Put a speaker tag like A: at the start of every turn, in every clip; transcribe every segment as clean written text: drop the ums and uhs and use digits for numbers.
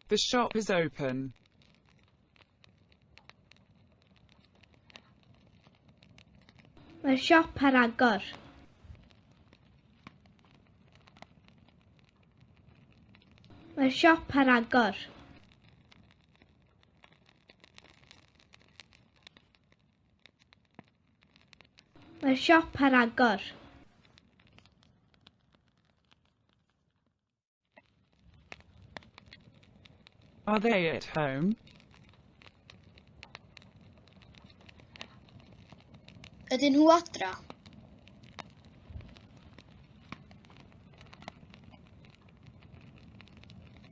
A: The shop is open.
B: Mae'r siop ar agor. Mae'r siop ar agor. Mae'r siop ar agor.
A: Are they at home?
C: Ydyn nhw adra?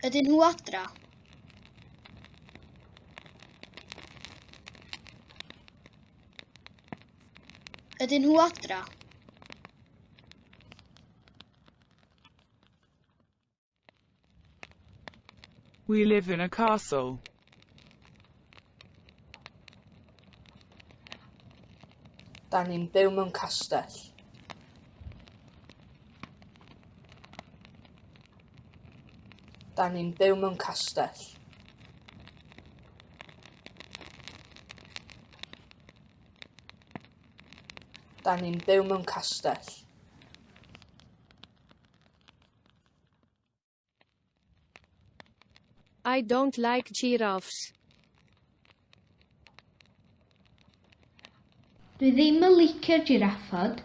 C: Ydyn nhw adra? Ydyn nhw adra?
A: We live in a castle.
D: Da ni'n byw mewn castell. Da ni'n byw mewn castell. Da ni'n byw mewn castell.
E: I don't like giraffes.
B: Dwi ddim yn licio jiraffod.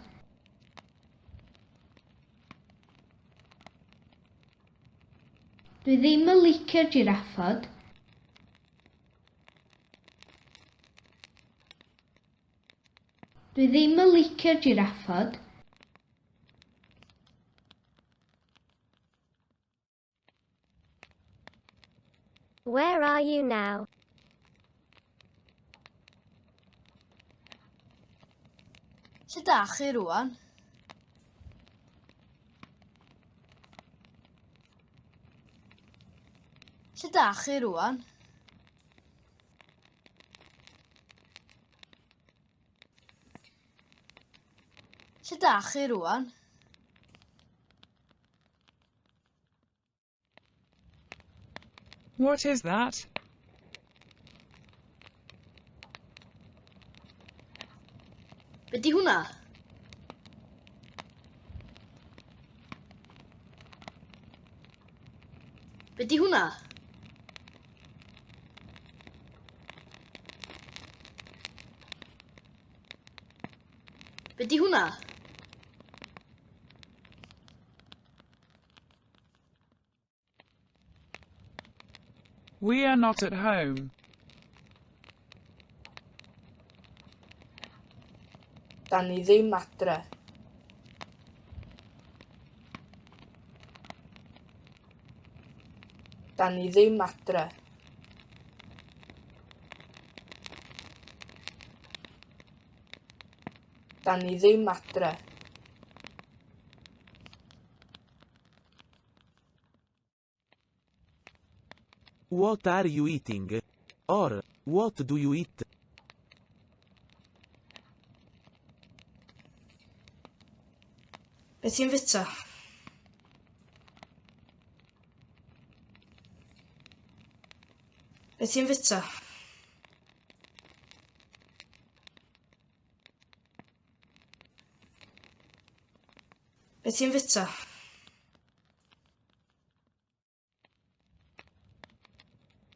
B: Dwi ddim yn licio jiraffod. Dwi ddim yn licio jiraffod.
F: Where are you now?
C: Lle da chi rwan? Lle da chi rwan? Lle da chi rwan?
A: What is that?
C: Be di hwnna? Be di hwnna? Be di hwnna?
A: We are not at home.
D: Da ni ddim adre. Da ni ddim adre. Da ni ddim adre.
G: What are you eating? Or, what do you eat?
D: Be ti'n fita? Be ti'n fita? Be ti'n fita?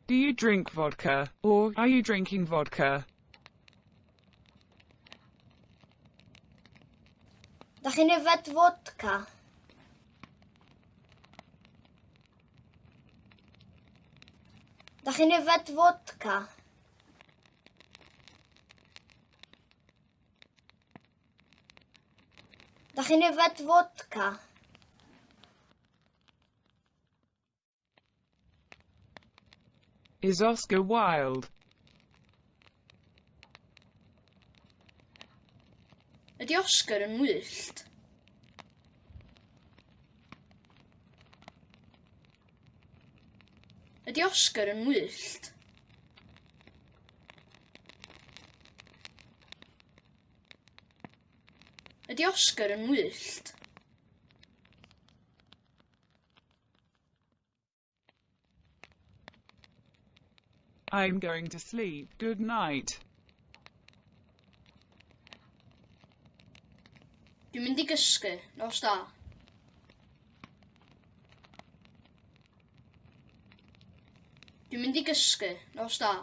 A: Do you drink vodka, or are you drinking vodka?
C: Da chi'n yfed fodca? Da chi'n yfed fodca? Da chi'n yfed fodca?
A: Is Oscar Wilde?
C: Ydy Oscar yn wyllt? Ydy Oscar yn wyllt? Ydy Oscar yn wyllt?
A: I'm going to sleep. Good night.
C: Dwi'n mynd i gysgu. Nos da. Dwi'n mynd i gysgu. Nos da.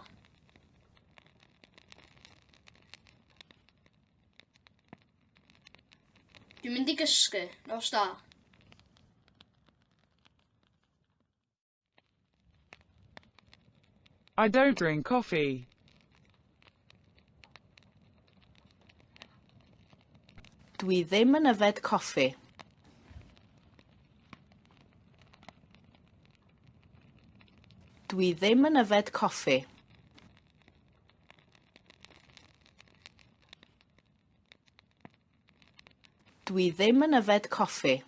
C: Dwi'n mynd i gysgu. Nos da.
A: I don't drink coffee.
D: Dwi ddim yn yfed coffi. Dwi ddim yn yfed coffi. Dwi ddim yn yfed coffi.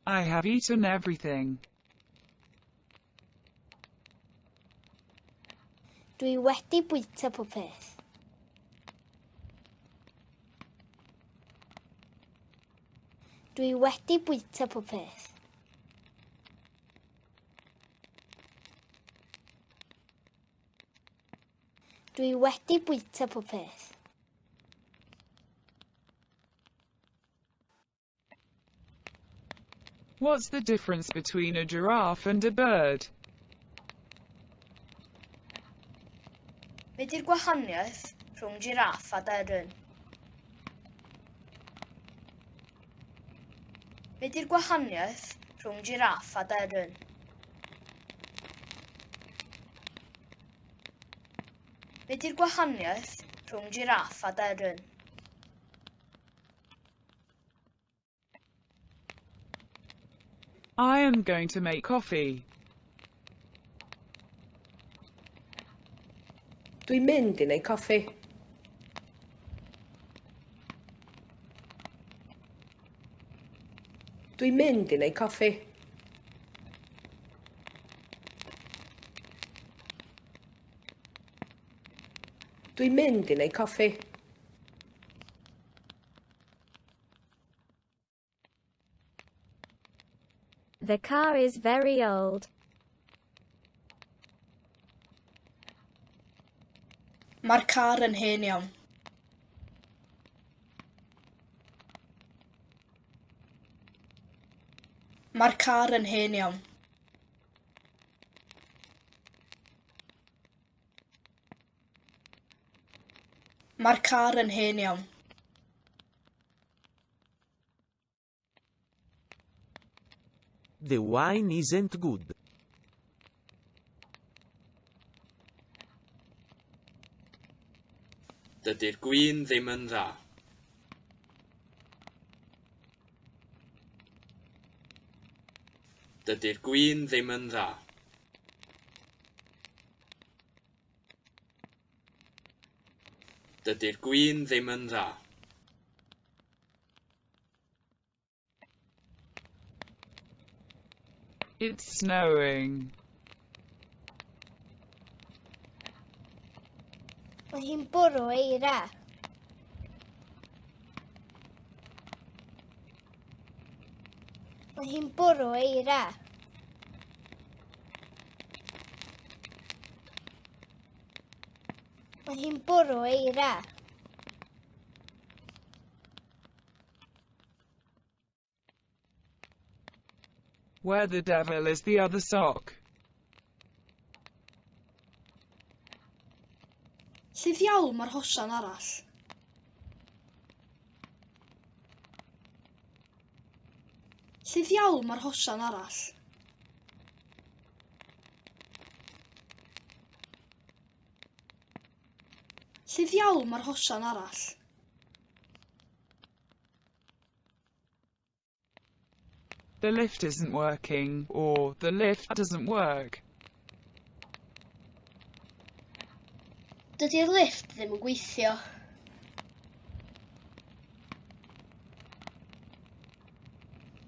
A: I have eaten everything.
B: Dwi wedi bwyta pob peth. Dwi wedi bwyta pob peth. Dwi wedi bwyta pob peth.
A: What's the difference between a giraffe and a bird?
C: Be di'r gwahaniaeth rhwng jiráff a deryn? Be di'r gwahaniaeth rhwng jiráff a deryn? Be di'r gwahaniaeth rhwng jiráff a deryn?
A: I am going to make coffee.
D: Dwi'n mynd i wneud coffi. Dwi'n mynd i wneud coffi. Dwi'n mynd i wneud coffi.
F: The car is very old.
C: Mae'r car yn hen iawn. Mae'r car yn hen iawn. Mae'r car yn hen iawn.
G: The wine isn't good.
H: Dydy'r gwin ddim yn dda. Dydy'r gwin ddim yn dda. Dydy'r gwin ddim yn dda.
A: It's snowing.
B: Mae hi'n bwrw eira. Mae hi'n bwrw eira. Mae hi'n bwrw eira.
A: Where the devil is the other sock?
C: Lle ddiawl mae'r hosan arall? Lle ddiawl mae'r hosan arall? Lle ddiawl mae'r hosan arall?
A: The lift isn't working, or the lift doesn't work.
C: Dydy'r lifft ddim yn gweithio.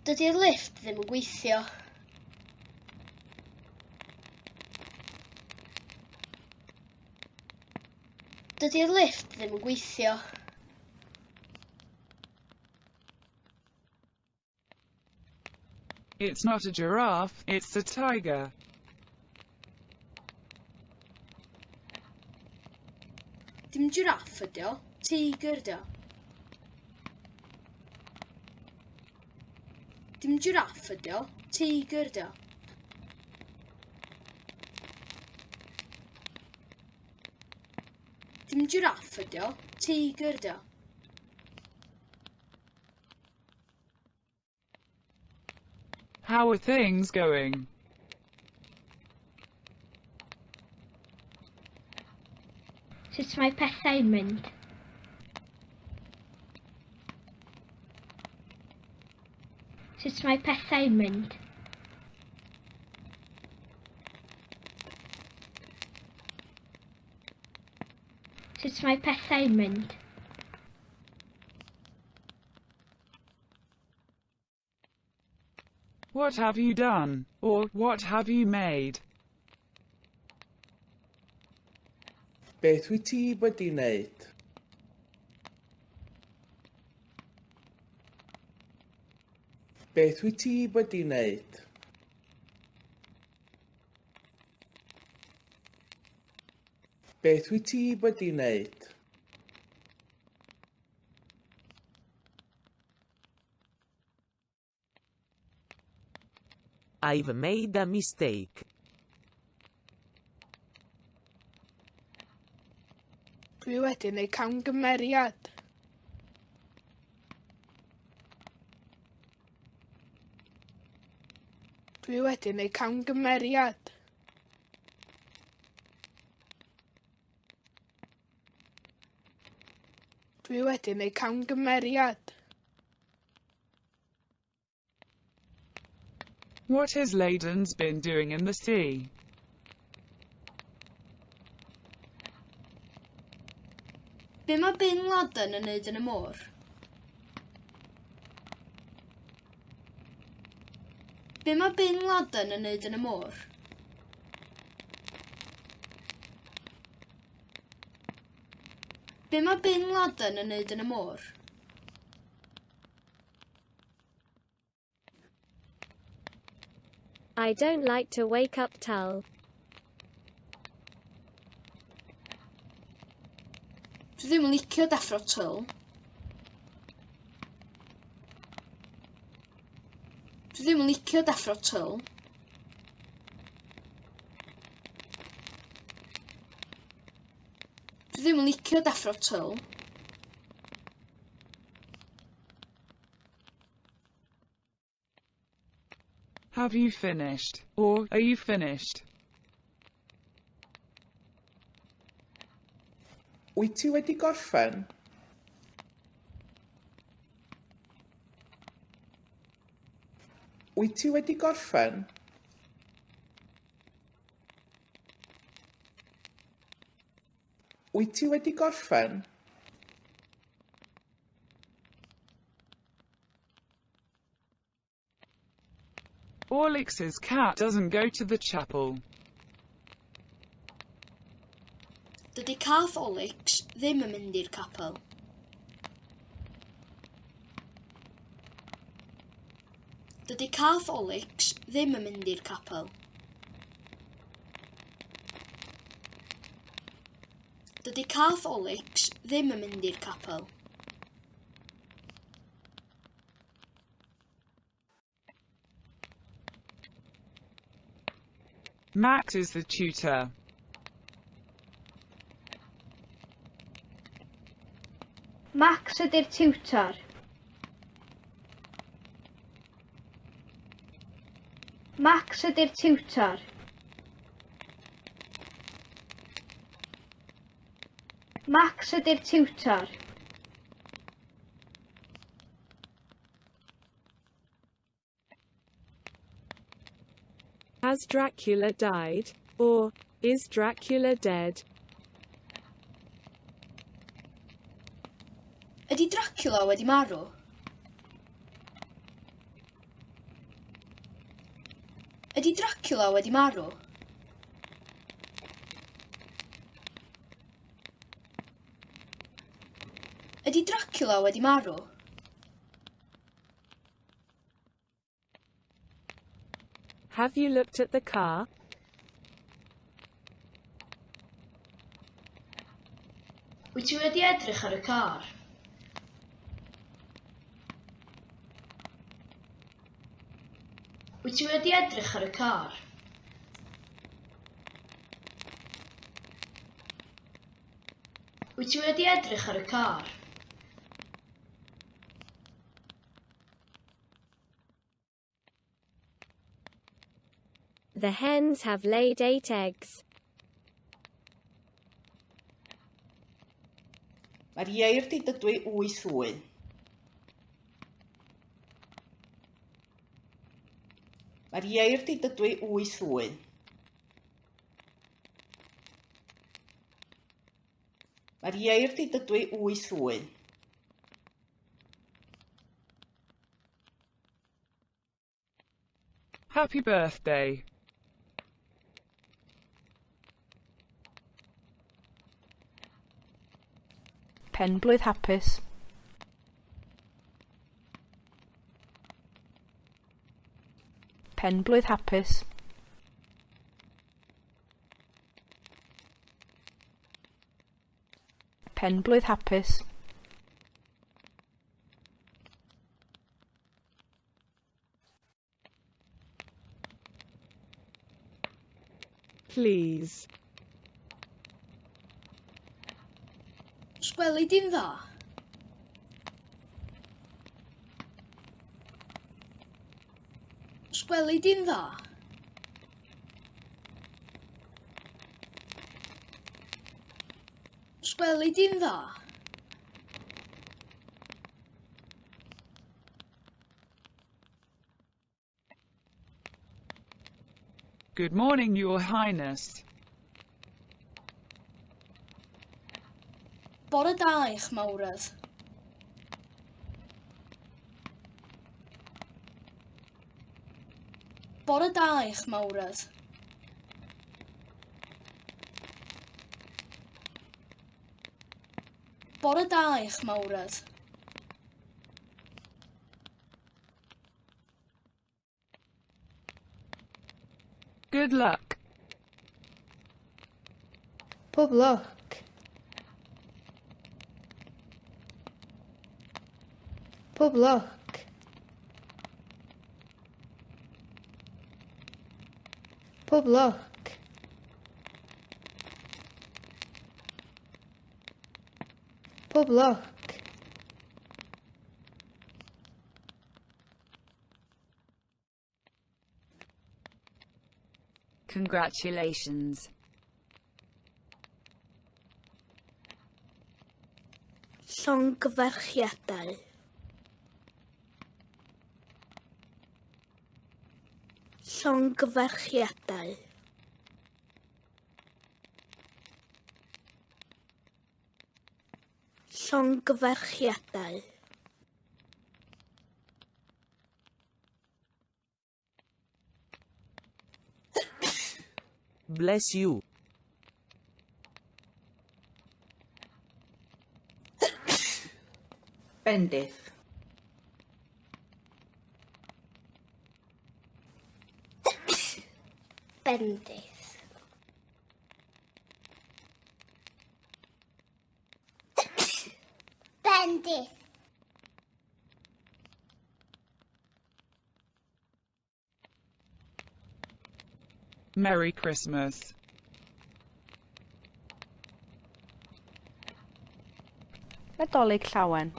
C: Dydy'r lifft ddim yn gweithio. Dydy'r lifft ddim yn gweithio.
A: It's not a giraffe, it's a tiger.
C: Dim jiraff ydi o, teigr ydi o. Dim jiraff ydi o, teigr ydi o. Dim jiraff ydi o, teigr ydi o.
A: How are things going?
B: Sut mae pethau'n mynd? Sut mae pethau'n mynd? Sut mae pethau'n mynd?
A: What have you done? Or, what have you made?
I: Beth wyt ti wedi wneud? Beth wyt ti wedi wneud? Beth wyt ti wedi wneud?
G: I've made a mistake.
D: Dwi wedi gwneud camgymeriad. Dwi wedi gwneud camgymeriad. Dwi wedi gwneud camgymeriad.
A: What has Laden's been doing in the sea?
C: Be mae Bin Laden yn neud yn y môr? Be mae Bin Laden yn neud yn y môr? Be mae Bin Laden yn neud yn y môr?
F: I don't like to wake up Tull.
C: Dwi ddim yn licio deffro Tyl. Dwi ddim yn licio deffro Tyl. Dwi ddim yn licio deffro Tyl.
A: Have you finished? Or, are you finished?
I: Wyt ti wedi gorffen? Wyt ti wedi gorffen? Wyt ti wedi gorffen?
A: Orlix's cat doesn't go to the chapel.
C: Dydy cath Olix ddim yn mynd i'r capel. Dydy cath Olix ddim yn mynd i'r capel. Dydy cath Olix ddim yn mynd i'r capel.
A: Max is the tutor.
B: Max ydy'r tiwtor. Max ydy'r tiwtor. Max ydy'r tiwtor.
E: Has Dracula died? Or, is Dracula dead?
C: Ydy Dracula wedi marw? Ydy Dracula wedi marw? Ydy Dracula wedi marw?
E: Have you looked at the car?
C: Wyt ti wedi edrych ar y car? Wyt ti wedi edrych ar y car? Wyt ti wedi edrych ar y car?
F: The hens have laid 8 eggs.
D: Mae'r ieir 'di dydwy wyth wy. Mae'r ieir 'di dydwy wyth wy. Mae'r ieir 'di dydwy wyth wy.
A: Happy birthday.
J: Penblwydd hapus. Penblwydd hapus. Penblwydd hapus.
E: Please.
C: Sgweli di'n dda? Sgweli di'n dda? Sgweli di'n dda?
A: Good morning, Your Highness.
C: Bore da eich mawredd. Bore da eich mawredd. Bore da eich mawredd.
A: Good luck.
B: Pob lwc. Pob lwc. Pob lwc. Pob lwc.
K: Congratulations.
B: Llongyfarchiadau. Llongyfarchiadau. Llongyfarchiadau.
G: Bless you.
D: Bendith.
B: Bendith. Bendith.
A: Merry Christmas.
J: Nadolig llawen.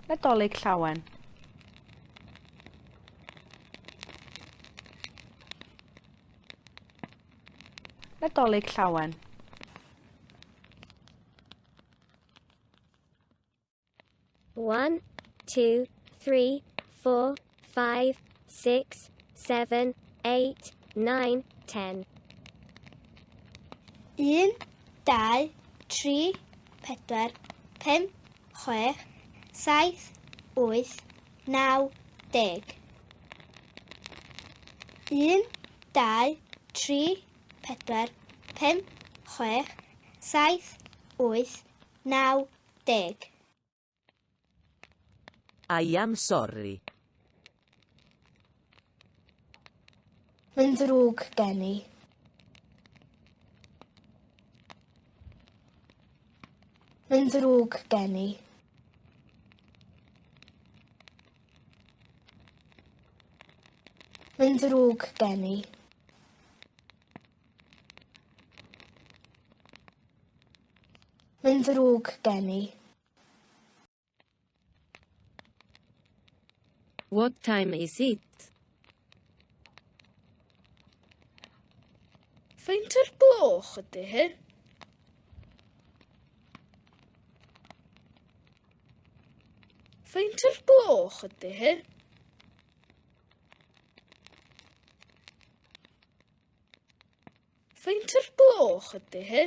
J: Nadolig llawen. Nadolig llawen.
F: 1, 2, 3, 4, 5, 6, 7, 8, 9, 10.
B: 1, 2, 3, 4, 5, 6, 7, 8, 9, 10. 1, 2, 3, 4, 5, 6, 7, 8, 9, 10.
L: I am sorry.
B: Mae'n ddrwg gen i. Mae'n ddrwg gen i. Mae'n ddrwg gen i. Mae'n ddrwg gen i.
M: What time is it?
C: Faint o'r gloch ydy hi? Faint o'r gloch ydy hi? Faint o'r gloch ydy hi?